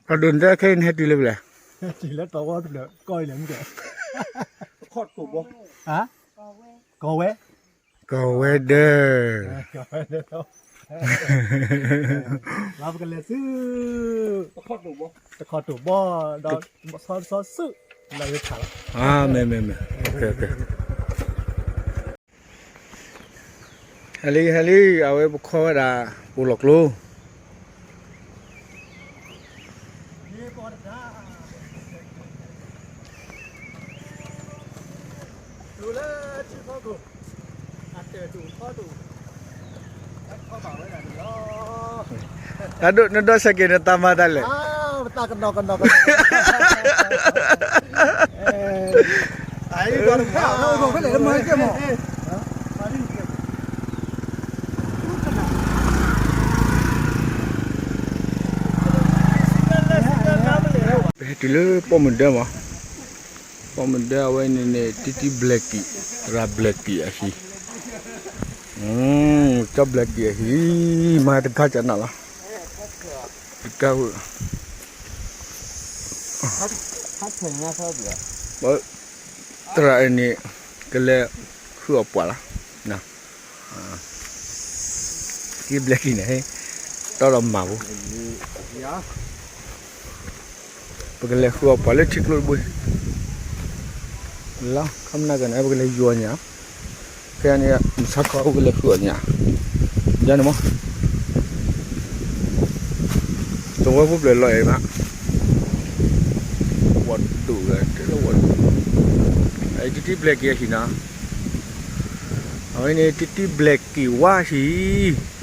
ပှၤဒိၣ်နတဲခဲအံၤနဟဲတုၤလၢဖဲလဲၣ်, တုၤလၢတီဝီတဖျၢၣ်ကီၢ်အံၤလဲၣ်မုၢ်ကဲ, ကီၢ်ဝဲ, ကီၢ်ဝဲဒၢ, ပကလဲၤဆူ တခီတိာ်ဘီ, ဒီး စီစီစု လီၤရခးလီၤ, မ့မ့မ့, ဟဲလံ ဟဲလံ အဝဲပခီဝဲဒၣ် ပိာ်လီၤကျိ တၢ်ဒိၣ်နဒီၣ်ဆဲးက့ၤနတၢ်မၤတၢ်လဲၣ်, တၢ်ကဒီးကဒီးကဒီး, ပဟဲတုၤလၢပီၣ်မုၢ်ဒၢမး, ပီၣ်မုၢ်ဒၢအဝဲန့ၣ်န့ၣ် တံတံဘျဲးကံၣ်, ရၤဘျဲးကံၣ်အဟံၣ်, ကၠီဘျဲးကံၣ်အဟံၣ်, မၤတခါကနၣ်လီၤ, တကါဝဲ သရၣ်အံၤန့ၣ် ကလဲၤဃုအီၣ်ပှၤလီၤ, တံတံဘျဲးကံၣ်န့ၣ် တီဒီးမၤဖိ, ပကလဲၤဃုအီၣ်ပှၤလၢထံကျိတဘိ, လီၤ ခီမနၤကန့ၣ် ပကလဲၤယူၤအီၣ်ညၣ်, ဖဲန့ၣ် မုၢ်ဆါခီပကလဲၤဃုအီၣ်ညၣ်, ယၤန့ၣ်မး တဝီဖိဖျၢၣ်လီၤအဲၣ်မး, ဝီၤဒိၣ်ဝဲတဲလၢဝီၤဒိၣ်, အတံတံဘျဲးကံၣ်အဟံၣ်နီၤ, အဝဲန့ၣ် တံတံဘျဲးကံၣ်ဝါဟံၣ်